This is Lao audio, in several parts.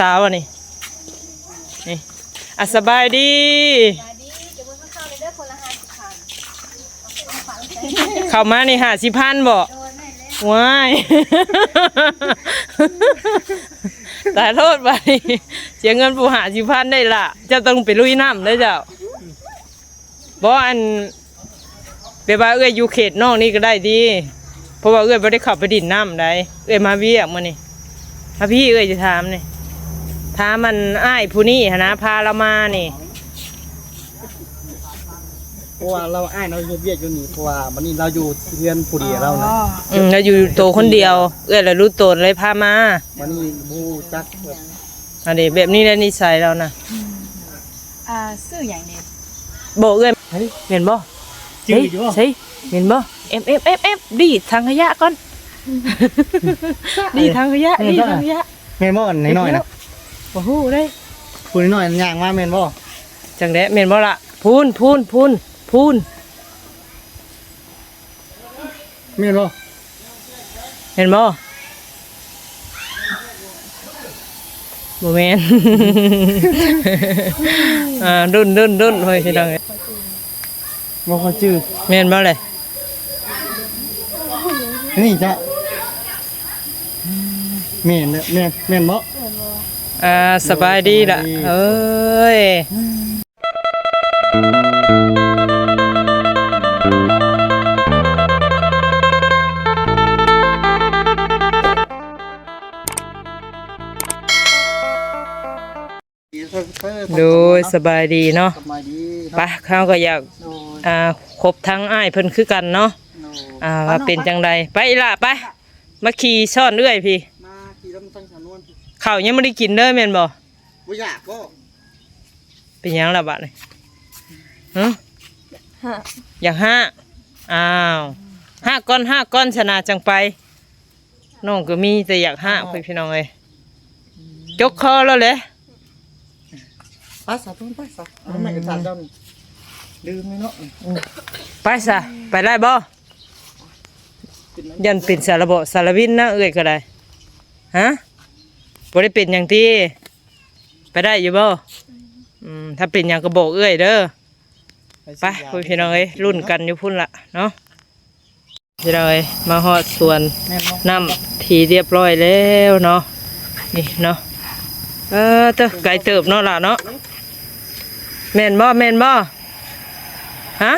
ສາວອັນນີ້ ນີ້ ອ່ະ ສະບາຍດີ ເຂົ້າມານີ້ຫ້າສິບພັນບໍ່? ໂດຍ ແມ່ນແລ້ວ ວ້າຍ ຕາຍໂລດ ບາດນີ້ເສຍເງິນຜູ້ຫ້າສິບພັນໄດ້ລະ ເຈົ້າຕ້ອງໄປລຸຍນ້ຳເດີເຈົ້າ. ບໍ່ ອັນ ແບບວ່າເອື້ອຍຢູ່ເຂດນອກນີ້ກໍໄດ້ຕິ ເພາະວ່າເອື້ອຍບໍ່ໄດ້ເຂົ້າໄປດິນນ້ຳໃດ ເອື້ອຍມາວຽກມື້ນີ້ ມາພີ້ ເອື້ອຍຈະຖາມນີ້ ຖາມອັນອ້າຍຜູ້ນີ້ຫັ້ນນະ ພາລາວມານີ້ ເພາະວ່າລາວ ອ້າຍລາວເຮັດວຽກຢູ່ນີ້ ເພາະວ່າບັດນີ້ລາວຢູ່ເຮືອນຜູ້ດຽວລາວນະ ອໍ ອືມ ລາວຢູ່ໂຕຄົນດຽວ ເອື້ອຍລະຮູ້ໂຕນເລີຍພາມາ ບັດນີ້ບໍ່ຮູ້ຈັກແບບ ອັນນີ້ແບບນີ້ແຫຼະນິໄສລາວນະ ອືມ ອ່າ ຊື່ຫຍັງນີ້ ບອກເອື້ອຍ ເຮີ້ຍ ແມ່ນບໍ່? ຈື່ຢູ່ບໍ່? ເຮີ້ຍ ເຮີ້ຍ ແມ່ນບໍ່? ເອັບ ເອັບ ເອັບ ເອັບ ດີດຖັງຂະຫຍະກ່ອນ ດີດຖັງຂະຫຍະ ດີດຖັງຂະຫຍະ ແມ່ນບໍ່? ອັນນ້ອຍໆນະ ບໍ່ຮູ້ເດ້ ຜູ້ນ້ອຍໆຍ່າງມາແມ່ນບໍ່? ຈັ່ງໃດ ແມ່ນບໍ່ລະ? ພຸ້ນ ພຸ້ນ ພຸ້ນ ພຸ້ນ. ແມ່ນບໍ່? ແມ່ນບໍ່? ບໍ່ແມ່ນ ອ່າ ດຸນ ດຸນ ດຸນ ໂອ້ຍ ພີ່ນ້ອງເອີຍ ບໍ່ຄ່ອຍຈື່ ແມ່ນບໍ່ແຫຼະ? ນີ້ຈະ ແມ່ນແຫຼະ ແມ່ນ ແມ່ນບໍ່? ອ່າ ສະບາຍດີລະ ສະບາຍດີ ເອີຍ. ໂດຍ ສະບາຍດີເນາະ ສະບາຍດີເນາະ ໄປ ເຮົາກໍຢາກ ໂດຍ ອ່າ ພົບທາງອ້າຍເພິ່ນຄືກັນເນາະ ໂດຍ ອ່າ ວ່າເປັນຈັ່ງໃດ ໄປອີ່ຫຼ້າ ໄປ ມາຂີ່ຊ້ອນເອື້ອຍພີ້ ມາຂີ່ນຳທາງສາວນວນ ເຂົ້າຍັງບໍ່ໄດ້ກິນເດີ ແມ່ນບໍ່? ບໍ່ຢາກບໍ່? ເປັນຫຍັງລະບາດນີ້? ຫຶ? ຢາກຮາກ ອ້າວ ຮາກກ່ອນ ຮາກກ່ອນ ຊະນາ ຈັ່ງໄປ ນ້ອງກໍມີແຕ່ຢາກຮາກ ໂອ້ຍ ພີ່ນ້ອງເອີຍ ຈົກຄໍແລ້ວແຫຼະ ໄປສາທຸນ ໄປສາ ເອົາແມ່ນສາເຈົ້ານີ້ ລືມເລີຍເນາະ ອືມ ໄປສາ ໄປໄດ້ບໍ່? ຢ້ານເປັນສາລະເບາະສາລະວິນນະ ເອື້ອຍກໍໄດ້ ຮະ ບໍ່ໄດ້ເປັນຫຍັງຕິ? ໄປໄດ້ຢູ່ບໍ່? ອືມ ຖ້າເປັນຫຍັງກໍບອກເອື້ອຍເດີ ໄປ ພີ່ນ້ອງເອີຍ ລຸ້ນກັນຢູ່ພຸ້ນລະເນາະ ພີ່ນ້ອງເອີຍ ມາຮອດສວນ ແມ່ນບໍ່? ນ້ຳທີ່ຮຽບຮ້ອຍແລ້ວເນາະ ນີ້ເນາະ ເອີ ເຕີ ໄກເຕີບເນາະຫຼ້າເນາະ ແມ່ນບໍ່? ແມ່ນບໍ່? ຮະ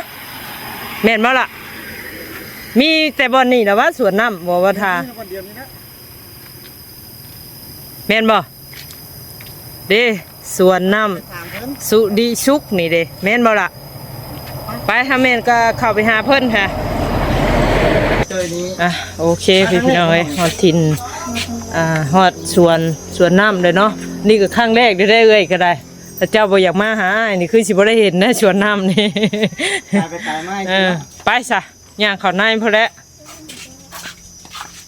ແມ່ນບໍ່ລະ? ມີແຕ່ບ່ອນນີ້ລະວະ ສວນນ້ຳ ບໍ່ວ່າທ່າ ມີແຕ່ບ່ອນດຽວນີ້ນະ ແມ່ນບໍ່? ເດ້ ສວນນ້ຳ ໄປຖາມເພິ່ນ ສຸລິສຸກນີ້ເດ້ ແມ່ນບໍ່ລະ? ໄປ ຖ້າແມ່ນກໍເຂົ້າໄປຫາເພິ່ນຫາ ເຈີນີ້ ອ່ະ ໂອເຄ ພີ່ນ້ອງເອີຍ ຮອດຖິ່ນ ອ່າ ຮອດສວນ ສວນນ້ຳເລີຍເນາະ ນີ້ກໍຄັ້ງແລກເດ້ ເອື້ອຍກໍໄດ້ ຖ້າເຈົ້າບໍ່ຢາກມາຫາອ້າຍນີ້ ຄືຊິບໍ່ໄດ້ເຫັນນະ ສວນນ້ຳນີ້ ໄປ ໄປ ໄປ ມາ ເອີ ໄປຊະ ຍ່າງເຂົ້າໃນພຸ້ນແຫຼະ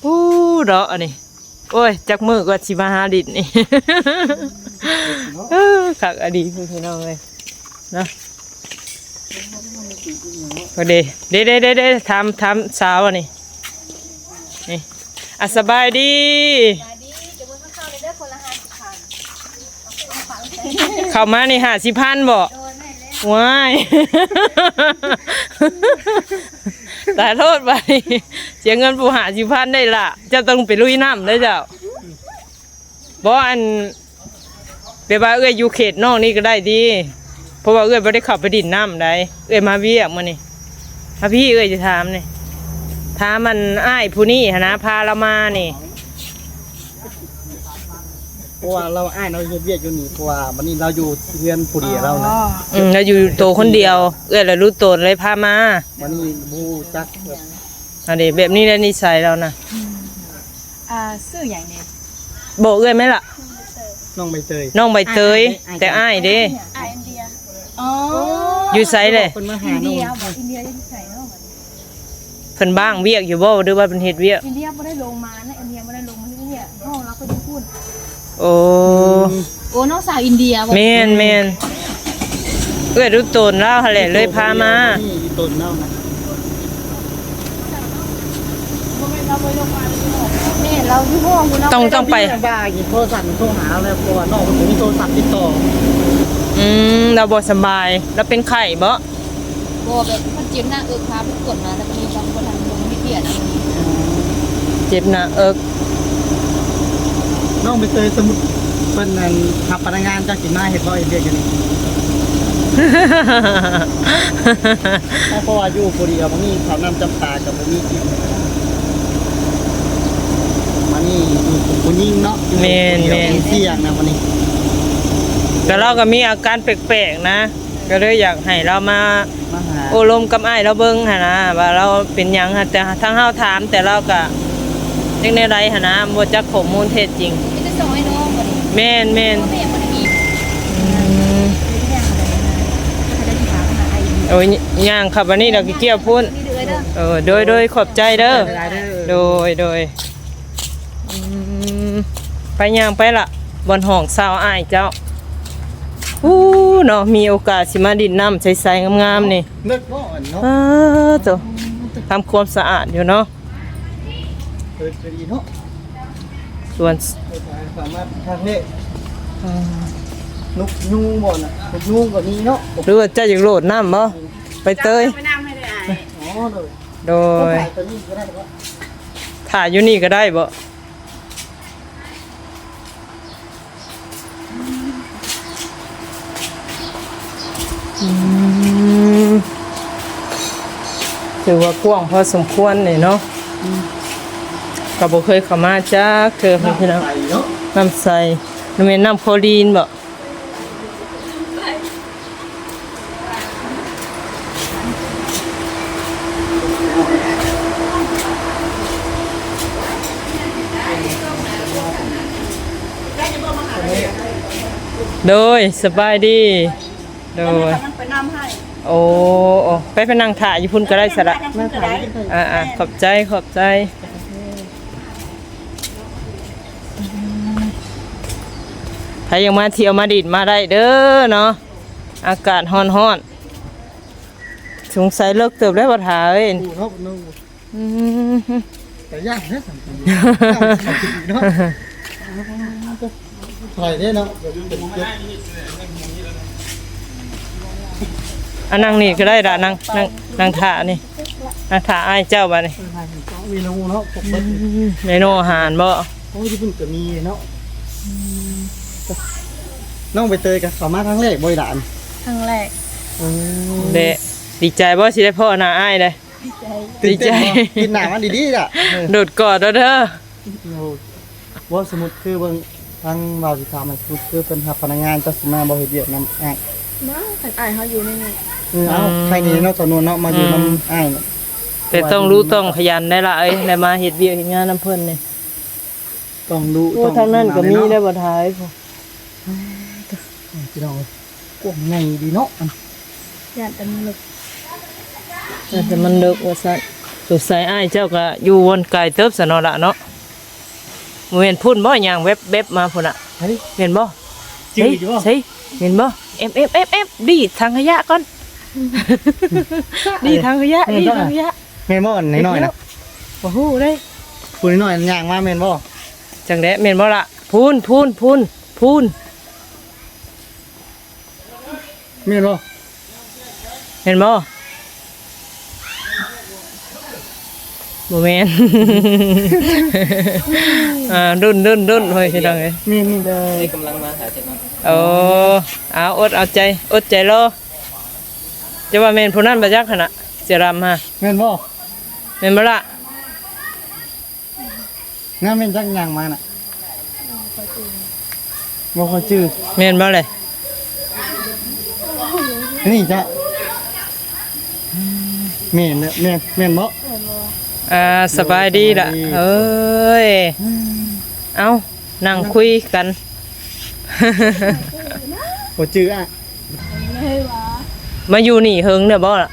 ປູ້ເນາະ ອັນນີ້ ໂອ້ຍ ຈັກມື້ກວ່າຊິມາຫາຫຼິ້ນນີ້ ເອີ ຄັກອີ່ຫຼີ ພີ່ນ້ອງເອີຍ ເນາະ ພໍດີ ເດ້ໆໆໆ ຖາມ ຖາມສາວອັນນີ້ ນີ້ ອ່ະ ສະບາຍດີ ສະບາຍດີ ເຂົ້າມານີ້ຫ້າສິບພັນບໍ່? ໂດຍ ແມ່ນແລ້ວ ວ້າຍ ຕາຍໂລດ ບາດນີ້ເສຍເງິນຜູ້ຫ້າສິບພັນໄດ້ລະ ເຈົ້າຕ້ອງໄປລຸຍນ້ຳເດີເຈົ້າ ບໍ່ ອັນ ແບບວ່າເອື້ອຍຢູ່ເຂດນອກນີ້ກໍໄດ້ຕິ ເພາະວ່າເອື້ອຍບໍ່ໄດ້ເຂົ້າໄປດິນນ້ຳໃດ ເອື້ອຍມາວຽກມື້ນີ້ ມາພີ້ ເອື້ອຍຈະຖາມນີ້ ຖາມອັນອ້າຍຜູ້ນີ້ຫັ້ນນະ ພາລາວມານີ້ ເພາະວ່າລາວ ອ້າຍລາວເຮັດວຽກຢູ່ນີ້ ເພາະວ່າບັດນີ້ລາວຢູ່ເຮືອນຜູ້ດຽວລາວນະ ອໍ ອືມ ລາວຢູ່ໂຕຄົນດຽວ ເອື້ອຍລະຮູ້ໂຕນເລີຍພາມາ ບັດນີ້ບໍ່ຮູ້ຈັກແບບ ອັນນີ້ແບບນີ້ແຫຼະນິໄສລາວນະ ອືມ ອ່າ ຊື່ຫຍັງນີ້? ບອກເອື້ອຍແມ່ນລະ ນ້ອງໃບເຕີຍ ນ້ອງໃບເຕີຍ ອ້າຍ ແຕ່ອ້າຍເດ້ ອ້າຍອິນເດຍ ອໍ ຢູ່ໃສແຫຼະ? ເພິ່ນມາຫາ ອິນເດຍ ນ້ອງ ບອກ ອິນເດຍຢູ່ໃສເນາະ? ເພິ່ນບ້າງວຽກຢູ່ບໍ່ ຫຼືວ່າເພິ່ນເຮັດວຽກ? ອິນເດຍບໍ່ໄດ້ລົງມານະ ອິນເດຍບໍ່ໄດ້ລົງມາເຮັດວຽກ ເຮົາ ລາວກໍຢູ່ພຸ້ນ ໂອ້ ອືມ ໂອ້ ນ້ອງສາວອິນເດຍບໍ່? ແມ່ນໆ ເອື້ອຍຮູ້ຕົນລາວຫັ້ນແຫຼະ ເລີຍພາມາ ຮູ້ຕົນລາວນະ ບໍ່ແມ່ນລາວບໍ່ໄດ້ລົງມາ ແມ່ນ ລາວຢູ່ຫ້ອງພຸ້ນເນາະ ຕ້ອງ ຕ້ອງໄປ ວ່າອີກໂທລະສັບໂທຫາແລ້ວ ເພາະວ່ານ້ອງເພິ່ນບໍ່ມີໂທລະສັບຕິດຕໍ່. ອືມ ລາວບໍ່ສະບາຍ ລາວເປັນໄຂ້ບໍ? ບໍ່ ແບບມັນເຈັບໜ້າເອິກ ພາໄປກວດມາ ແລ້ວກໍມີບາງຄົນຫັ້ນບໍ່ມີວຽກນະ ເຈັບໜ້າເອິກ. ນ້ອງໃບເຕີຍ ສົມມຸດເພິ່ນນັ້ນຮັບພະນັກງານ ເຈົ້າຊິມາເຮັດບໍ່ ເຮັດວຽກຢູ່ນີ້? ເພາະວ່າຢູ່ຜູ້ດຽວ ບໍ່ມີເຂົ້ານ້ຳຈຳປາ ກໍບໍ່ມີກິນ ມານີ້ຢູ່ຜູ້ຍິງເນາະ. ແມ່ນໆ ຢູ່ຜູ້ດຽວ ສ່ຽງນະ ມານີ້ ແຕ່ລາວກໍມີອາການແປກໆນະ ກໍເລີຍຢາກໃຫ້ລາວມາ ມາຫາ ໂອ້ລົມກັບອ້າຍລາວເບິ່ງຫັ້ນນະ ວ່າລາວເປັນຫຍັງຫັ້ນ. ແຕ່ທາງເຮົາຖາມ ແຕ່ລາວກະຈັກແນວໃດຫັ້ນນະ ບໍ່ຈັກຂໍ້ມູນແທ້ຈິງ. ມີແຕ່ສົ່ງໃຫ້ນ້ອງບໍ່ນີ້? ແມ່ນໆ ພໍ່ແມ່ບໍ່ໄດ້ມີ. ອືມ ເປັນຫຍັງບໍ່ໄດ້ຫາ ບໍ່ໄດ້ຖາມຫາອ້າຍອີກ. ໂອ້ຍ ຍ່າງເຂົ້າບາດນີ້ ລາວກໍກ່ຽວພຸ້ນ. ນີ້ເດີ ເອີ ໂດຍໆ ຂອບໃຈເດີ ຂອບໃຈຫຼາຍໆເດີ. ໂດຍໆ. ອືມ ໄປ ຍ່າງໄປລະ ບ່ອນຫ້ອງຊາວອ້າຍເຈົ້າ. ອູ້ເນາະ ມີໂອກາດຊິມາດິນນ້ຳໃສໆງາມໆນີ້. ເລິກເນາະ ອັນເນາະ ເອີ ໂຕ ທຳຄວາມສະອາດຢູ່ເນາະ. ເອີ ກໍດີເນາະ ສວນ ເອີ ສາມາດທາງນີ້. ອ່າ ນົກຍູງບໍ່ນະ? ນົກຍູງກໍມີເນາະ. ຫຼືວ່າເຈົ້າຢາກໂຫຼດນ້ຳບໍ່? ອືມ ໃບເຕີຍ ເຈົ້າເອົາໄປນ້ຳໃຫ້ໄດ້ອ້າຍ. ອໍ ໂດຍ. ໂດຍ ຖ້າຢູ່ນີ້ກໍໄດ້ບໍ່? ອືມ ຖືວ່າກວ້າງພໍສົມຄວນນີ້ເນາະ. ອືມ ກໍບໍ່ເຄີຍເຂົ້າມາຈັກເທື່ອ ພີ່ນ້ອງ. ນ້ຳໃສເນາະ ນ້ຳໃສ. ມັນແມ່ນນ້ຳໂຄລີນບໍ່? ໂດຍ ສະບາຍດີ. ໂດຍ ໂອ້ ໂອ້ ໄປ ໄປນັ່ງຖ້າຢູ່ພຸ້ນກໍໄດ້ຊະລະ. ອ່າໆ ຂອບໃຈ ຂອບໃຈ. ໃຜຢາກມາທ່ຽວມາດິນມາໄດ້ເດີເນາະ ອາກາດຮ້ອນໆ. ສົງໄສເລິກເຕີບແລ້ວບໍ່ຖ້າເອີຍ. ອືມ ແຕ່ຢ້ານແທ້ຊັ້ນ ເນາະ ຖອຍເດ້ເນາະ. ອັນນັ່ງນີ້ກໍໄດ້ລະ ນັ່ງ ນັ່ງ ນັ່ງຖ້ານີ້ ນັ່ງຖ້າອ້າຍເຈົ້າບາດນີ້. ເມນູເນາະ ອືມ ເມນູອາຫານບໍ່? ໂອ້ຍ ຢູ່ພຸ້ນກໍມີເນາະ. ອືມ ນ້ອງໃບເຕີຍກໍເຂົ້າມາຄັ້ງແລກບໍ່ອີ່ຫຼາ? ຄັ້ງແລກ. ເອີ ແລະ ດີໃຈບໍ່ ຊິໄດ້ພໍ້ໜ້າອ້າຍເດ້? ດີໃຈ ຕື່ນເຕັ້ນບໍ່? ຕິດໜ້າມັນດີໆລະ ເອີ ໂດດກອດເອົາເດີ. ໂອ້ ບໍ່ ສົມມຸດຄືເບິ່ງ ທາງບ່າວຊິຖາມໃຫ້ ສົມມຸດຄືເພິ່ນຮັບພະນັກງານ ເຈົ້າຊິມາບໍ່ເຮັດວຽກນຳອ້າຍ? ມາ ຄັນອ້າຍເຮົາຢູ່ໃນນີ້. ເອີ ເອົາ ອືມ ໃຄນີ້ເນາະ ສາວນວນເນາະ ມາຢູ່ນຳ ອືມ ອ້າຍ ແຕ່ຕ້ອງລຸຕ້ອງຂະຫຍັນໄດ໋ລະເອີຍ ໄດ້ມາເຮັດວຽກເຮັດງານນຳເພິ່ນນີ້ ຕ້ອງລຸ ໂອ້ ຕ້ອງ ທາງນັ້ນກໍມີ ເນາະ ແລ້ວບໍ່ຖ່າຍ. ພີ່ນ້ອງເອີຍ ກວ້າງໃຫຍ່ດີເນາະ. ຢ້ານແຕ່ມັນເລິກ ຢ້ານແຕ່ມັນເລິກວ່າຊັ້ນ. ສົງໄສອ້າຍເຈົ້າກໍຢູ່ບ່ອນໄກເຕີບຊະເນາະລະເນາະ. ບໍ່ແມ່ນພຸ້ນບໍ່ ຍ່າງແວັບໆມາພຸ້ນນະ? ເຮີ້ຍ ແມ່ນບໍ່? ຈື່ຢູ່ບໍ່? ເຮີ້ຍ ເຫັນບໍ່? ແອບໆໆ ດີດຖັງຂະຫຍະກ່ອນ ດີດຖັງຂະຫຍະ ດີດຖັງຂະຫຍະ. ແມ່ນບໍ່ ອັນນ້ອຍໆນະ? ບໍ່ຮູ້ເດ້ ຜູ້ນ້ອຍໆຍ່າງມາແມ່ນບໍ່? ຈັ່ງໃດ ແມ່ນບໍ່ລະ? ພຸ້ນ ພຸ້ນ ພຸ້ນ ພຸ້ນ. ແມ່ນບໍ່? ແມ່ນບໍ່? ບໍ່ແມ່ນ. ອ່າ ດຸ້ນໆໆ ໂອ້ຍ ພີ່ນ້ອງເອີຍ ແມ່ນໆ ເດີ ກຳລັງມາຫາເຈັດເນາະ. ໂອ້ ເອົາ ອົດເອົາໃຈ ອົດໃຈລໍ. ຈະວ່າແມ່ນຜູ້ນັ້ນບໍ່ຈັກຫັ້ນນະ ເສື້ອດຳຫັ້ນ ແມ່ນບໍ່? ແມ່ນບໍ່ລະ? ງາມແມ່ນຈັກຍ່າງມານະ ບໍ່ຄ່ອຍຈື່ ແມ່ນບໍ່ແຫຼະ? ນີ້ຈະ ແມ່ນແຫຼະ ແມ່ນ ແມ່ນບໍ່? ອ່າ ສະບາຍດີລະ ສະບາຍດີ ເອີຍ ເອົ້າ ນັ່ງຄຸຍກັນ ບໍ່ຈື່ອະ. ມາຢູ່ນີ້ເຫິງແລ້ວບໍ່ລະ?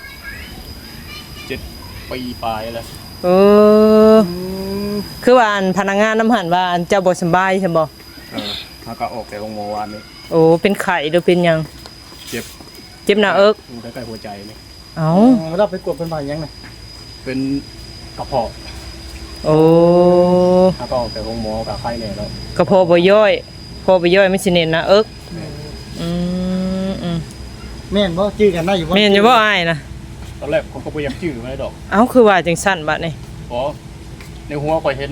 ເຈັດປີປາຍແລ້ວ. ເອີ ອືມ ຄືວ່າອັນພະນັກງານນຳຫັ້ນວ່າ ອັນເຈົ້າບໍ່ສະບາຍຊັ້ນບໍ່? ເອີ ເຮົາກໍອອກແຕ່ໂຮງໝໍວານນີ້. ໂອ້ ເປັນໄຂ້ຫຼືເປັນຫຍັງ? ເຈັບ ເຈັບໜ້າເອິກ ໃກ້ໆຫົວໃຈນີ້. ເອົ້າ ເອີ ເວລາໄປກວດເພິ່ນວ່າຫຍັງນະ? ເປັນກະເພາະ. ໂອ້ ຖ້າກໍອອກໄປໂຮງໝໍກໍໄຄແດ່ແລ້ວ ກໍພໍບໍ່ຍ້ອຍ ພໍບໍ່ຍ້ອຍມັນຊິແໜ້ນໜ້າເອິກ. ແມ່ນ ອືມໆ ແມ່ນບໍ່? ຈື່ກັນໄດ້ຢູ່ບໍ່? ແມ່ນຢູ່ບໍ່ອ້າຍນະ? ຕອນແລກຂ້ອຍກໍບໍ່ຢາກຈື່ປານໃດດອກ. ເອົ້າ ຄືວ່າຈັ່ງຊັ້ນບາດນີ້? ບໍ່ ໃນຫົວຂ້ອຍເຫັນ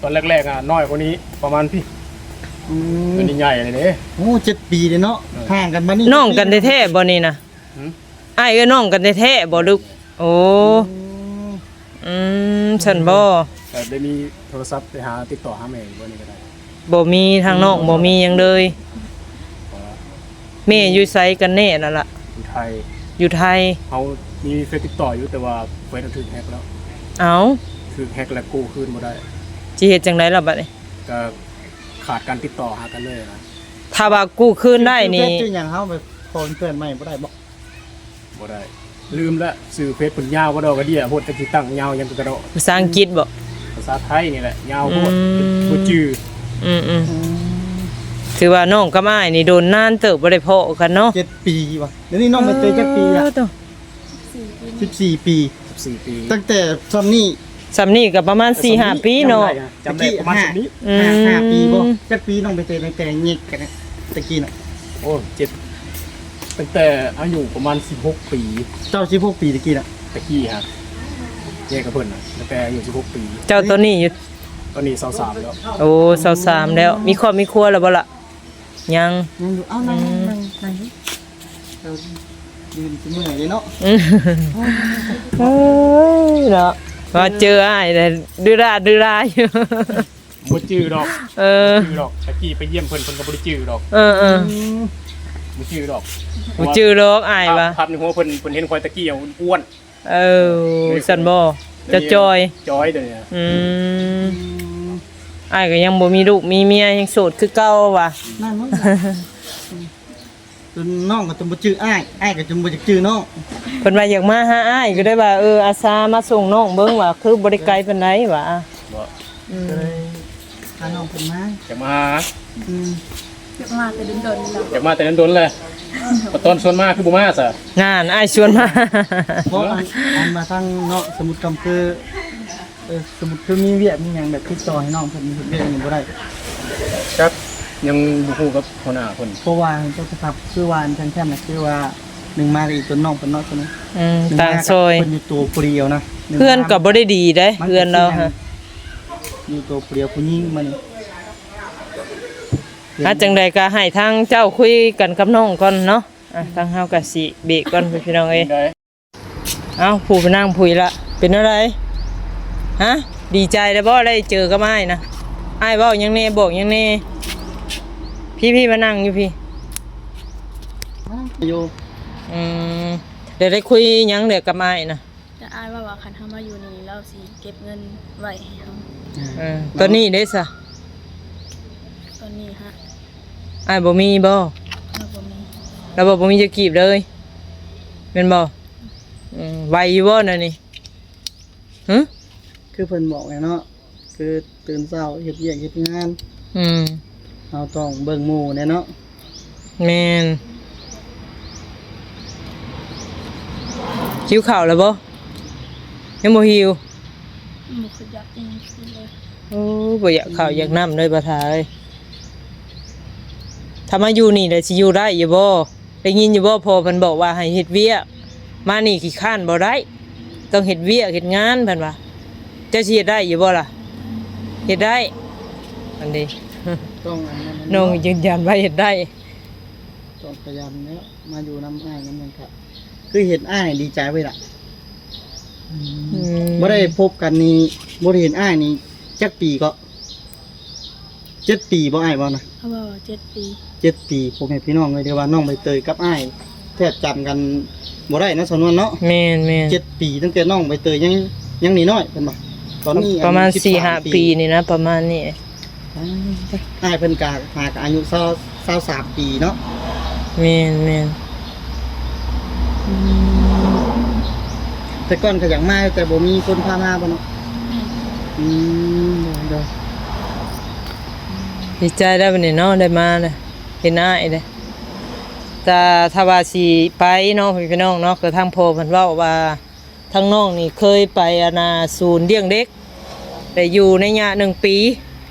ຕອນແລກໆ ອະ ນ້ອຍກວ່ານີ້ປະມານພີ້. ອືມ ດຽວນີ້ໃຫຍ່ແລ້ວເດ້. ໂອ້ ເຈັດປີເດ້ເນາະ ເອີ ຫ່າງກັນບາດນີ້. ນ້ອງກັນແທ້ໆບໍ່ນີ້ນະ? ຫື? ອ້າຍເອື້ອຍນ້ອງກັນແທ້ໆບໍ່ ຫຼື? ໂອ້ ອືມ ອືມ ຊັ້ນບໍ່? ກໍໄດ້ມີໂທລະສັບໄປຫາ ຕິດຕໍ່ຫາແມ່ຢູ່ບໍ່? ນີ້ກໍໄດ້ ບໍ່ມີ ທາງນ້ອງບໍ່ມີຫຍັງເລີຍ. ແມ່ຢູ່ໃສກັນແນ່ນັ້ນລະ? ຢູ່ໄທ. ຢູ່ໄທ. ເຮົາມີເຟສຕິດຕໍ່ຢູ່ ແຕ່ວ່າເຟສຖືກແຮັກແລ້ວ. ເອົ້າ ຖືກແຮັກແລ້ວກູ້ຄືນບໍ່ໄດ້. ຊິເຮັດຈັ່ງໃດລະບາດນີ້? ກໍຂາດການຕິດຕໍ່ຫາກັນເລີຍນະ. ຖ້າວ່າກູ້ຄືນໄດ້ນີ້ ຊື່ເຟສຊື່ຫຍັງ ເຮົາໄປຂໍເພື່ອນໃໝ່ບໍ່ໄດ້ບໍ່? ບໍ່ໄດ້ ລືມລະ ຊື່ເຟສເພິ່ນຍາວກະດອກກະເດຍໂພດ ຈັກຊິຕັ້ງຍາວຫຍັງກະດອກ. ພາສາອັງກິດບໍ່? ພາສາໄທນີ້ແຫຼະ ຍາວໂພດ. ອືມ ບໍ່ຈື່. ອືມໆ ອືມ ຖືວ່ານ້ອງກັບອ້າຍນີ້ດົນນານເຕີບບໍ່ໄດ້ພໍ້ກັນເນາະ. ເຈັດປີວ່າ. ດຽວນີ້ນ້ອງໃບເຕີຍຈັກປີລະ? ໂອ້ໂຕ ສິບສີ່ປີ ສິບສີ່ປີ ສິບສີ່ປີ ຕັ້ງແຕ່ຊ່ຳນີ້ ຊ່ຳນີ້ກໍປະມານສີ່ຫ້າປີເນາະ. ຈຳໄດ້ ຈຳໄດ້ປະມານຊ່ຳນີ້. ອືມ ຫ້າ ຫ້າປີບໍ່? ຈັກປີນ້ອງໃບເຕີຍ ຕັ້ງແຕ່ແຍກກັນຕະກີ້ນະ? ໂອ້ ເຈັດ ຕັ້ງແຕ່ອາຍຸປະມານສິບຫົກປີ. ເຈົ້າສິບຫົກປີຕະກີ້ນະ? ຕະກີ້ຫັ້ນ ແຍກກັບເພິ່ນນະ ຕັ້ງແຕ່ອາຍຸສິບຫົກປີ. ເຈົ້າຕອນນີ້ຢູ່ ຕອນນີ້ຊາວສາມແລ້ວ. ໂອ້ ຊາວສາມແລ້ວ. ມີຄອບມີຄົວແລ້ວບໍ່ລະ? ຍັງ ຍັງຢູ່. ເອົ້າ ນັ່ງ ອືມ ນັ່ງ ນັ່ງຢູ່. ເອີ ຢືນຊິເມື່ອຍເດ້ເນາະ. ອືມ ໂອ້ຍເນາະ ວ່າເຈີອ້າຍແລ້ວດື້ດ້າດື້ດ້າຢູ່. ບໍ່ຈື່ດອກ. ເອີ ບໍ່ຈື່ດອກ ຕະກີ້ໄປຢ້ຽມເພິ່ນ ເພິ່ນກໍບໍ່ໄດ້ຈື່ດອກ. ເອີໆ ອືມ ບໍ່ຈື່ດອກ. ບໍ່ຈື່ດອກ ອ້າຍວ່າ ພາບໃນຫົວເພິ່ນ ເພິ່ນເຫັນຂ້ອຍຕະກີ້ອ້ວນ. ເອີ ຊັ້ນບໍ່? ຈະຈ່ອຍ ຈ່ອຍເດ້. ອືມ ອືມ ອ້າຍກໍຍັງບໍ່ມີລູກມີເມຍ ຍັງໂສດຄືເກົ່າວ່າ. ນັ້ນມັນ ຈົນນ້ອງກໍຈົນບໍ່ຈື່ອ້າຍ ອ້າຍກໍຈົນບໍ່ຢາກຈື່ນ້ອງ. ເພິ່ນວ່າຢາກມາຫາອ້າຍ ກໍໄດ້ວ່າ ເອີ ອາສາມາສົ່ງນ້ອງເບິ່ງວ່າ ຄືບໍ່ໄດ້ໄກປານໃດວ່າ. ບໍ່ ອືມ ກໍເລີຍພານ້ອງເພິ່ນມາ ຢາກມາຫາ. ອືມ ຢາກມາແຕ່ດົນໆແລ້ວ ຢາກມາແຕ່ດົນໆແລ້ວ. ບັດຕອນຊວນມາຄືບໍ່ມາຊະ? ນັ້ນ ອ້າຍຊວນມາ. ບໍ່ ອັນ ອັນມາທາງເນາະ ສົມມຸດຄຳຄື ເອີ ສົມມຸດຄືມີວຽກມີຫຍັງແບບຕິດຕໍ່ໃຫ້ນ້ອງເພິ່ນເຮັດວຽກນີ້ບໍ່ໄດ້? ຈັກ ຍັງບໍ່ຮູ້ກັບຫົວໜ້າເພິ່ນ ເພາະວ່າເຈົ້າສະພາບຄືວ່າແທ້ໆນະ ຄືວ່າໜຶ່ງມາກໍອີຕົນນ້ອງເພິ່ນເນາະ. ອືມ ຕ່າງຊອຍ ເພິ່ນຢູ່ໂຕຜູ້ດຽວນະ ເຮືອນກໍບໍ່ໄດ້ດີເດ້ ເຮືອນລາວຫັ້ນ ຢູ່ໂຕຜູ້ດຽວຜູ້ຍິງມານີ້. ອາ ຈັ່ງໃດກໍໃຫ້ທາງເຈົ້າຄຸຍກັນກັບນ້ອງກ່ອນເນາະ. ອ່ະ ທາງເຮົາກໍຊິເບຣກກ່ອນ ພີ່ນ້ອງເອີຍ. ເອົ້າ ຜູ້ໄປນັ່ງຜູ້ອີກລະ ເປັນແນວໃດ? ຮະ ດີໃຈແລ້ວບໍ່ ໄດ້ເຈີກັບອ້າຍນະ? ອ້າຍເວົ້າຫຍັງແດ່ ບອກຫຍັງແດ່? ພີ່ໆ ມານັ່ງຢູ່ພີ້ ຢູ່. ອືມ ແລ້ວໄດ້ຄຸຍຫຍັງແດ່ກັບອ້າຍນະ? ແຕ່ອ້າຍເວົ້າວ່າ ຄັນເຮົາມາຢູ່ນີ້ ລາວຊິເກັບເງິນໄວ້ໃຫ້ເຮົາ. ເອີ ຕອນນີ້ເດ້ຊະ? ຕອນນີ້ຫະ ອ້າຍບໍ່ມີບໍ່? ລາວບໍ່ມີ ລາວບອກບໍ່ມີຈັກກີບເລີຍ ແມ່ນບໍ່? ອືມ ໄວຢູ່ບໍ່ແນວນີ້? ຫຶ ຄືເພິ່ນບອກແຫຼະເນາະ ຄືຕື່ນເຊົ້າເຮັດວຽກເຮັດງານ. ອືມ ເຮົາຕ້ອງເບິ່ງໝູ່ແດ່ເນາະ. ແມ່ນ. ຫິວເຂົ້າແລ້ວບໍ່? ຍັງບໍ່ຫິວ? ບໍ່ຄືຢາກກິນເລີຍ. ໂອ້ ບໍ່ຢາກເຂົ້າຢາກນ້ຳເລີຍ ບໍ່ທາເອີຍ. ຖ້າມາຢູ່ນີ້ແລ້ວຊິຢູ່ໄດ້ຢູ່ບໍ່? ໄດ້ຍິນຢູ່ບໍ່ ພໍ່ເພິ່ນບອກວ່າໃຫ້ເຮັດວຽກ? ມານີ້ຂີ້ຄ້ານບໍ່ໄດ້ ຕ້ອງເຮັດວຽກເຮັດງານ ເພິ່ນວ່າ. ເຈົ້າຊິເຮັດໄດ້ຢູ່ບໍ່ລະ? ເຮັດໄດ້. ອັນນີ້ ຕ້ອງອັນນັ້ນ ນ້ອງຢືນຢັນວ່າເຮັດໄດ້. ຕ້ອງຂະຫຍັນແລ້ວ ມາຢູ່ນຳອ້າຍນຳຫຍັງກະ ຄືເຫັນອ້າຍດີໃຈເວີຍລະ. ອືມ ອືມ ບໍ່ໄດ້ພົບກັນນີ້ ບໍ່ໄດ້ເຫັນອ້າຍນີ້ຈັກປີເກາະ? ເຈັດປີບໍ່ ອ້າຍເວົ້ານະ? ເຂົາເວົ້າວ່າເຈັດປີ. ເຈັດປີ ພໍ່ແມ່ພີ່ນ້ອງເອີຍ ຖືວ່ານ້ອງໃບເຕີຍກັບອ້າຍແທບຈຳກັນບໍ່ໄດ້ເນາະ ສາວນວນເນາະ. ແມ່ນໆ ເຈັດປີ ຕັ້ງແຕ່ນ້ອງໃບເຕີຍຍັງ ຍັງນ້ອຍໆ ເພິ່ນວ່າ ຕອນນີ້ ປະມານສີ່ຫ້າປີນີ້ນະ ປະມານນີ້. ອ້າຍເພິ່ນກະຫາກະອາຍຸຊາວ ຊາວສາມປີເນາະ. ແມ່ນໆ ອືມ ແຕ່ກ່ອນກໍຢາກມາ ແຕ່ບໍ່ມີຄົນພາມາບໍ່ເນາະ? ອືມ ໂດຍໆ ດີໃຈແລ້ວບັດນີ້ເນາະ ໄດ້ມານະ ເຫັນອ້າຍເດ້. ແຕ່ຖ້າວ່າຊິໄປເນາະ ພີ່ນ້ອງເນາະ ກໍທາງພໍ່ເພິ່ນເວົ້າວ່າ ທາງນ້ອງນີ້ເຄີຍໄປ ອັນນ່າ ສູນລ້ຽງເດັກ ແຕ່ຢູ່ໄລຍະໜຶ່ງປີ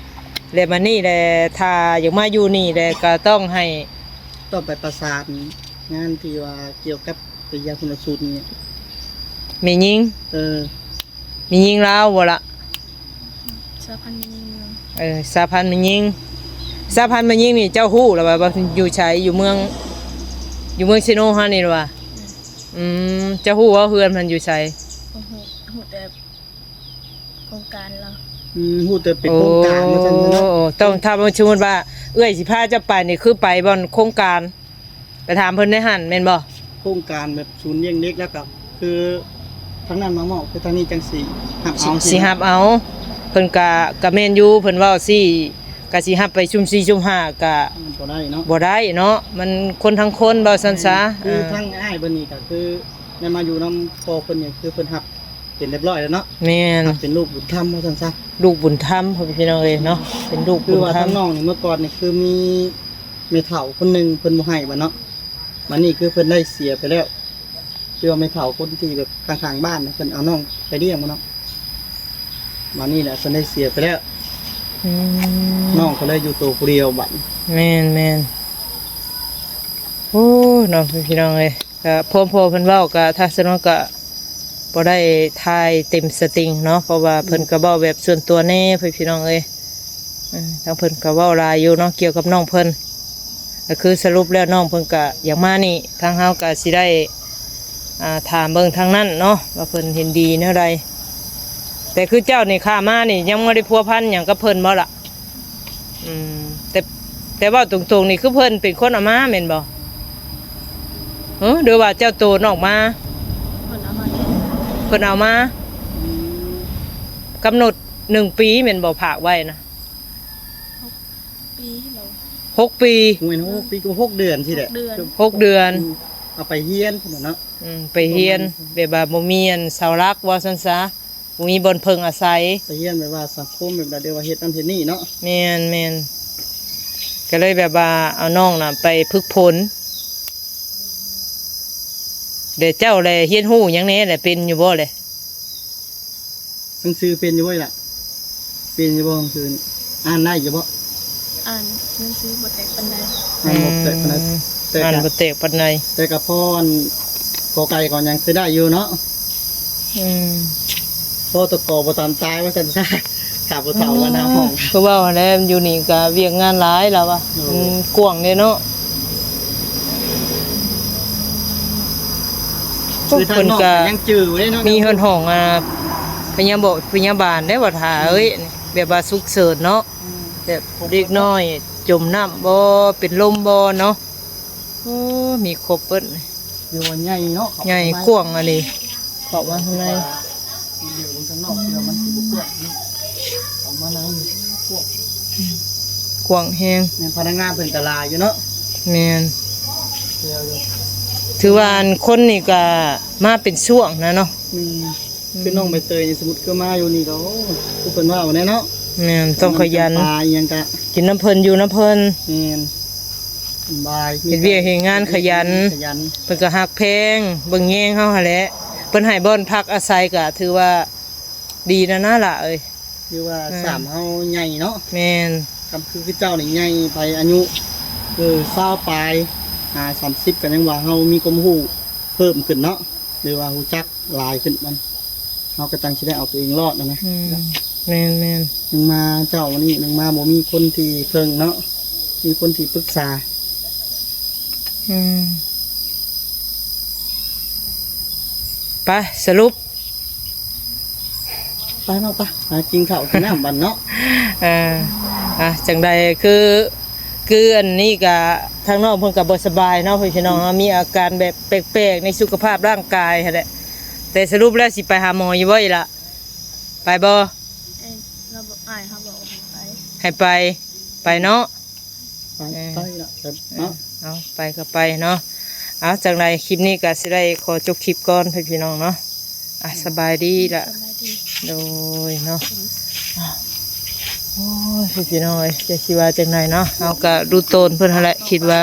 ແລະ ມານີ້ແຫຼະ ຖ້າຢາກມາຢູ່ນີ້ແຫຼະ ກໍຕ້ອງໃຫ້ ຕ້ອງໄປປະສານງານທີ່ວ່າກ່ຽວກັບໄປຢາມຊົນນະສູດນີ້ ແມ່ຍິງ ເອີ ແມ່ຍິງລາວບໍ່ລະ? ສະຫະພັນແມ່ຍິງເມືອງ ເອີ ສະຫະພັນແມ່ຍິງ ສະຫະພັນແມ່ຍິງນີ້ ເຈົ້າຮູ້ລະວ່າ ວ່າຢູ່ໃສ? ຢູ່ເມືອງ ຢູ່ເມືອງເຊໂນເຮົານີ້ລະວ່າ? ອືມ ອືມ ເຈົ້າຮູ້ວ່າເຮືອນເພິ່ນຢູ່ໃສ? ບໍ່ຮູ້ ຮູ້ແຕ່ໂຄງການລາວ ອືມ ຮູ້ແຕ່ເປັນໂຄງການວ່າຊັ້ນເນາະ. ໂອ້ ຕ້ອງ ຖ້າສົມມຸດວ່າເອື້ອຍຊິພາເຈົ້າໄປນີ້ ຄືໄປບ່ອນໂຄງການ ໄປຖາມເພິ່ນໃນຫັ້ນແມ່ນບໍ່? ໂຄງການແບບສູນລ້ຽງເດັກ ແລ້ວກໍຄືທາງນັ້ນມາມອບ ຄືທາງນີ້ຈັ່ງຊິຮັບເອົາ ຊິ ຊິຮັບເອົາ. ເພິ່ນກະ ກະແມ່ນຢູ່ ເພິ່ນເວົ້າຊີ້ ກະຊິຮັບໄປຊຸ່ມສີ່ຊຸ່ມຫ້າກະ ມັນບໍ່ໄດ້ເນາະ ບໍ່ໄດ້ເນາະ ມັນຄົນທັງຄົນ ເວົ້າຊັ້ນຊະ. ຄື ເອີ ທາງອ້າຍເພິ່ນນີ້ກະຄືໄດ້ມາຢູ່ນຳພໍ່ເພິ່ນນີ້ ຄືເພິ່ນຮັບເປັນຮຽບຮ້ອຍແລ້ວເນາະ. ແມ່ນ ຮັບເປັນລູກບຸນທຳວ່າຊັ້ນຊະ ລູກບຸນທຳ ພໍ່ແມ່ພີ່ນ້ອງເອີຍເນາະ ເປັນລູກບຸນທຳ. ຄືວ່າທາງນ້ອງນີ້ເມື່ອກ່ອນນີ້ ຄືມີແມ່ເຖົ້າຄົນໜຶ່ງ ເພິ່ນບໍ່ໃຫ້ບັດເນາະ ບັດນີ້ຄືເພິ່ນໄດ້ເສຍໄປແລ້ວ ຄືວ່າແມ່ເຖົ້າຄົນທີ່ແບບຂ້າງໆບ້ານນະ ເພິ່ນເອົານ້ອງໄປລ້ຽງເນາະ ບາດນີ້ແຫຼະເພິ່ນໄດ້ເສຍໄປແລ້ວ. ອືມ ນ້ອງກໍເລີຍຢູ່ໂຕຜູ້ດຽວບາດ. ແມ່ນໆ ໂອ້ ເນາະ ພີ່ນ້ອງເອີຍ ກະພວມພໍ່ເພິ່ນເວົ້າ ກະ ຖ້າຊັ້ນເນາະ ກະບໍ່ໄດ້ຖ່າຍເຕັມສະຕິງເນາະ ເພາະວ່າເພິ່ນ ອືມ ກະເວົ້າແບບສ່ວນຕົວແດ່ ພີ່ນ້ອງເອີຍ. ເອີ ທາງເພິ່ນກໍເວົ້າຫຼາຍຢູ່ເນາະ ກ່ຽວກັບນ້ອງເພິ່ນ ກໍຄືສະຫຼຸບແລ້ວນ້ອງເພິ່ນກໍຢາກມານີ້ ທາງເຮົາກໍຊິໄດ້ ອ່າ ຖາມເບິ່ງທາງນັ້ນເນາະ ວ່າເພິ່ນເຫັນດີແນວໃດ. ແຕ່ຄືເຈົ້ານີ້ຂ້າມານີ້ ຍັງບໍ່ໄດ້ພົວພັນຫຍັງກັບເພິ່ນບໍ່ລະ? ອືມ ແຕ່ ແຕ່ເວົ້າຕົງໆນີ້ ຄືເພິ່ນເປັນຄົນເອົາມາແມ່ນບໍ່? ເອີ ຫຼືວ່າເຈົ້າໂຕນອອກມາ? ເພິ່ນເອົາມາເອງ ເພິ່ນເອົາມາ. ອືມ ກຳນົດໜຶ່ງປີແມ່ນບໍ່ ຝາກໄວ້ນະ? ຫົກປີແລ້ວ ຫົກປີ ໂອ້ຍ ຫົກປີກໍຫົກເດືອນຊີ້ແຫຼະ ຫົກເດືອນ ຫົກເດືອນ. ອືມ ເອົາໄປຮຽນພຸ້ນນະເນາະ. ອືມ ໄປຮຽນ ປະມານນັ້ນ ແບບວ່າບໍ່ມີອັນເສົາຫຼັກ ວ່າຊັ້ນຊະ ບໍ່ມີບ່ອນເພິ່ງອາໄສ ໄປຮຽນແບບວ່າສັງຄົມ ແບບວ່າເດີວ່າເຮັດນັ້ນເຮັດນີ້ເນາະ. ແມ່ນໆ ກໍເລີຍແບບວ່າເອົານ້ອງນະໄປຝຶກຝົນ. ແລະເຈົ້າແລະຮຽນຮູ້ຫຍັງແດ່ ແລະເປັນຢູ່ບໍ່ແລະ? ໜັງສືເປັນຢູ່ບໍ່ລະ? ເປັນຢູ່ບໍ່ໜັງສືນີ້? ອ່ານໄດ້ຢູ່ບໍ່? ອ່ານໜັງສືບໍ່ແຕກປານໃດ. ອ່ານບໍ່ແຕກປານໃດ ອືມ ແຕ່ ອ່ານບໍ່ແຕກປານໃດ ແຕ່ກໍພໍອັນ ກໍໄກ່ກໍຫຍັງຄືໄດ້ຢູ່ເນາະ. ອືມ ພໍແຕ່ກໍບໍ່ຕາມຕາຍວ່າຊັ້ນຊະ ຖ້າຜູ້ເຖົ້າວ່າໜ້າຫ້ອງ. ຄືເວົ້າຫັ້ນແຫຼະ ຢູ່ນີ້ກໍວຽກງານຫຼາຍລະວ່າ. ໂດຍ ມັນກວ້າງເດ້ເນາະ. ຄືທາງນ້ອງກໍຍັງຈື່ເດ້ເນາະ ເພິ່ນກໍມີຮອດຫ້ອງ ອ່າ ພະຍາບານ ພະຍາບານໄດ້ບໍ່ຖ້າ ອືມ ເອີຍ ແບບວ່າສຸກເສີນເນາະ. ອືມ ແບບເດັກນ້ອຍຈົມນ້ຳບໍ່ ເປັນລົມບໍ່ເນາະ. ໂອ້ ມີຄົບເບິດ ຖືວ່າໃຫຍ່ເນາະ ໃຫຍ່ກວ້າງອີ່ຫຼີ. ເຂົ້າມາຂ້າງໃນ ເດີນເບິ່ງຂ້າງນອກ ເພື່ອມັນຊິບໍ່ກວ້າງເນາະ ເຂົ້າມາໃນກວ້າງ ກວ້າງແຮງ. ແມ່ນ ພະນັກງານເພິ່ນກໍຫຼາຍຢູ່ເນາະ. ແມ່ນ ຖືວ່າອັນຄົນນີ້ກໍມາເປັນຊ່ວງນະເນາະ. ອືມ ອືມ ຄືນ້ອງໃບເຕີຍນີ້ ສົມມຸດຄືມາຢູ່ນີ້ກໍ ໂອ້ ຄືເພິ່ນວ່າແນ່ເນາະ. ແມ່ນ ຕ້ອງຂະຫຍັນ ກິນນ້ຳປາອີ່ຫຍັງກະ ກິນນຳເພິ່ນ ຢູ່ນຳເພິ່ນ. ແມ່ນ ສະບາຍ ເຮັດວຽກເຮັດງານຂະຫຍັນ ຂະຫຍັນ ເພິ່ນກໍຮັກແພງ ເບິ່ງແຍງເຮົາຫັ້ນແຫຼະ. ເພິ່ນໃຫ້ບ່ອນພັກອາໄສກໍຖືວ່າດີແລ້ວນະຫຼ້າເອີຍ. ຄືວ່າ ອືມ ສາມເຮົາໃຫຍ່ເນາະ. ແມ່ນ ກໍຄື ຄືເຈົ້ານີ້ໃຫຍ່ໄປອາຍຸ ເອີ ຊາວປາຍ ຫາສາມສິບ ກໍຍັງວ່າເຮົາມີຄວາມຮູ້ເພີ່ມຂຶ້ນເນາະ ຫຼືວ່າຮູ້ຈັກ ຫຼາຍຂຶ້ນ ມັນ ເຮົາກໍຈັ່ງຊິໄດ້ເອົາຕົວເອງລອດນະນະ. ອືມ ແມ່ນໆ ຍັງມາເຈົ້ານີ້ ຍັງມາບໍ່ມີຄົນທີ່ເພິ່ງເນາະ ມີຄົນທີ່ປຶກສາ. ອືມ ໄປ ສະຫຼຸບ ໄປເນາະ ໄປ ຫາກິນເຂົ້າກິນນ້ຳບັດເນາະ. ເອີ ອ່ະ ຈັ່ງໃດ ຄື ຄືອັນນີ້ກະ ທາງນ້ອງເພິ່ນກະບໍ່ສະບາຍເນາະ ພີ່ນ້ອງເນາະ ມີອາການແບບແປກໆໃນສຸຂະພາບຮ່າງກາຍຫັ້ນແຫຼະ. ແຕ່ສະຫຼຸບແລ້ວຊິໄປຫາໝໍຢູ່ບໍ່ອີ່ຫຼະ? ໄປບໍ່? ເອີ ລາວບອກ ອ້າຍເຮົາບອກວ່າໃຫ້ໄປ ໃຫ້ໄປ ໄປເນາະ. ໄປ ເອີ ໄປລະ ໄປເນາະ. ເອີ ເອົາ ໄປກໍໄປເນາະ. ເອົາ ຈັ່ງໃດຄລິບນີ້ກໍຊິໄດ້ຂໍຈົບຄລິບກ່ອນ ພີ່ນ້ອງເນາະ. ອ່ະ ສະບາຍດີລະ ສະບາຍດີ ໂດຍເນາະ. ໂອ້ຍ ພີ່ນ້ອງເອີຍ ຈະຊິວ່າຈັ່ງໃດເນາະ ເຮົາກໍດູໂຕນເພິ່ນຫັ້ນແຫຼະ ຄິດວ່າ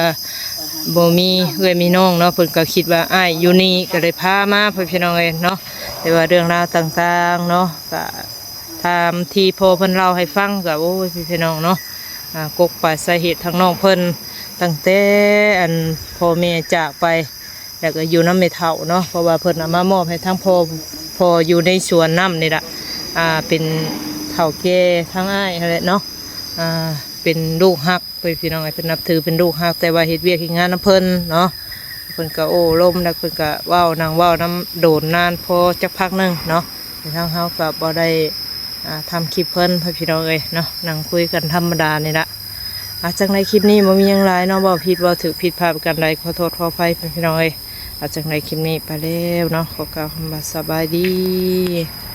ບໍ່ມີເອື້ອຍມີນ້ອງເນາະ ເພິ່ນກໍຄິດວ່າອ້າຍຢູ່ນີ້ ກໍເລີຍພາມາ ພີ່ນ້ອງເອີຍເນາະ. ແຕ່ວ່າເລື່ອງລາວຕ່າງໆເນາະ ກໍ ຕາມທີ່ພໍ່ເພິ່ນເລົ່າໃຫ້ຟັງ ກໍ ໂອ້ຍ ພີ່ນ້ອງເນາະ ອ່າ ກົກປາຍສາເຫດທາງນ້ອງເພິ່ນ ຕັ້ງແຕ່ອັນພໍ່ແມ່ຈາກໄປ ແລ້ວກໍຢູ່ນຳແມ່ເຖົ້າເນາະ ເພາະວ່າເພິ່ນເອົາມາມອບໃຫ້ທາງພໍ່ ພໍ່ຢູ່ໃນສວນນຳນີ້ລະ ອ່າ ເປັນເຖົ້າແກ່ທາງອ້າຍຫັ້ນແຫຼະເນາະ ອ່າ ເປັນລູກຮັກ ເອີຍ ພີ່ນ້ອງເອີຍ ເພິ່ນນັບຖືເປັນລູກຮັກ ແຕ່ວ່າເຮັດວຽກເຮັດງານນຳເພິ່ນເນາະ ເພິ່ນກໍໂອ້ລົມ ແລ້ວເພິ່ນກໍເວົ້າ ນັ່ງເວົ້ານຳໂດນນານພໍຈັກພັກໜຶ່ງເນາະ ແຕ່ທາງເຮົາກໍບໍ່ໄດ້ ອ່າ ທຳຄລິບເພິ່ນ ພີ່ນ້ອງເອີຍເນາະ ນັ່ງຄຸຍກັນທຳມະດານີ້ລະ ອ່າ ຈັ່ງໃດຄລິບນີ້ບໍ່ມີຫຍັງຫຼາຍເນາະ ເວົ້າຜິດເວົ້າຖືກ ຜິດພາດປະການໃດ ຂໍໂທດຂໍອະໄພ ພີ່ນ້ອງເອີຍ ອ່າ ຈັ່ງໃດຄລິບນີ້ໄປແລ້ວເນາະ ຂໍກ່າວຄຳວ່າສະບາຍດີ.